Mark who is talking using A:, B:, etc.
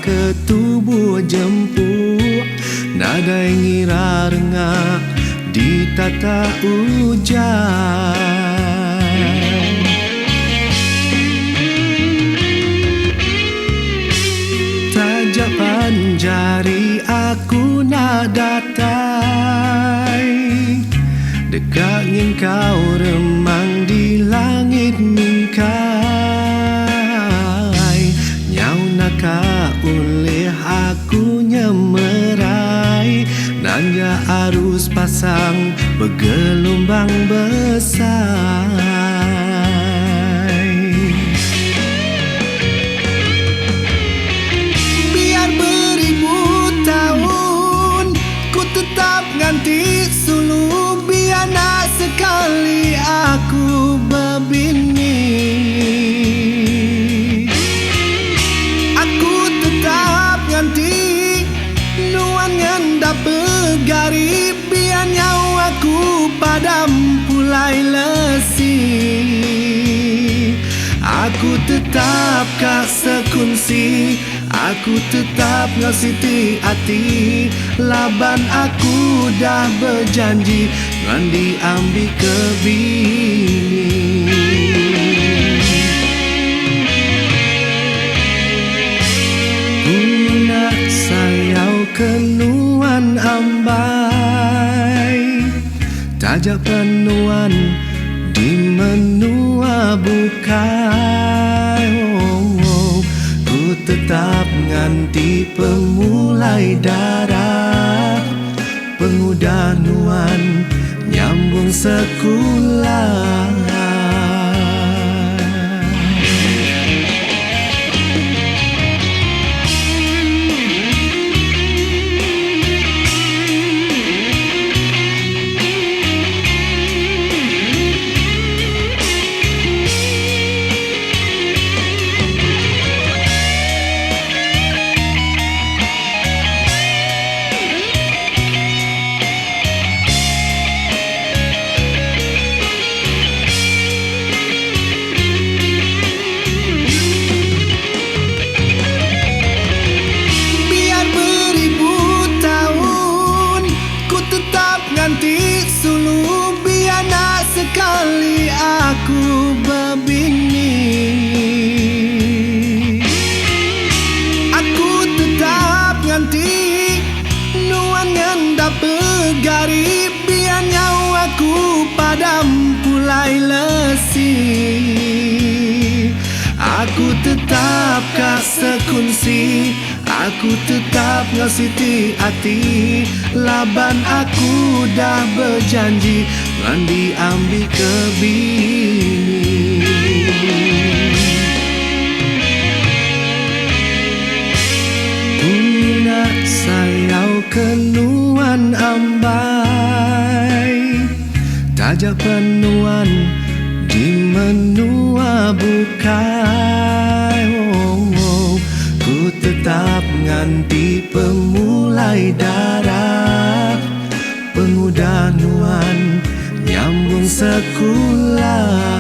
A: ke tubuh jempuk Nadai ngira renga ditata ujan. Taja pan jari aku enda datai Deka nyengkau remang di langit mingkai Nyau naka ulih aku nyemerai Nanya arus pasang begelumbang besai. Biar beribu taun ku tetap nganti sulu Biar enda sekali aku bebini Aku tetap nganti nuan ngenda pegari Biar nyawa ku padam pulai lesi Aku tetap ka sekunsi Aku tetap enggau siti ati Laban aku dah bejanji Nuan diambi ke bini. Ku enda sayau ke nuan ambai Taja pen nuan di menua bukai oh, oh. Ku tetap nganti pemulai dara Pengudah nuan nyambung sekula. Biar beribu taun ku tetap nganti sulu Biar enda sekali aku bebini Aku tetap nganti nuan ngenda pegari Biar nyawa ku padam pulai lesi Aku tetap ka sekunsi Aku tetap enggau siti ati Laban aku dah bejanji Nuan diambi ke bini. Ku enda sayau ke nuan ambai Taja pen nuan di menua bukai oh, oh. Ku tetap nganti pemulai dara Pengudah nuan nyambung sekula.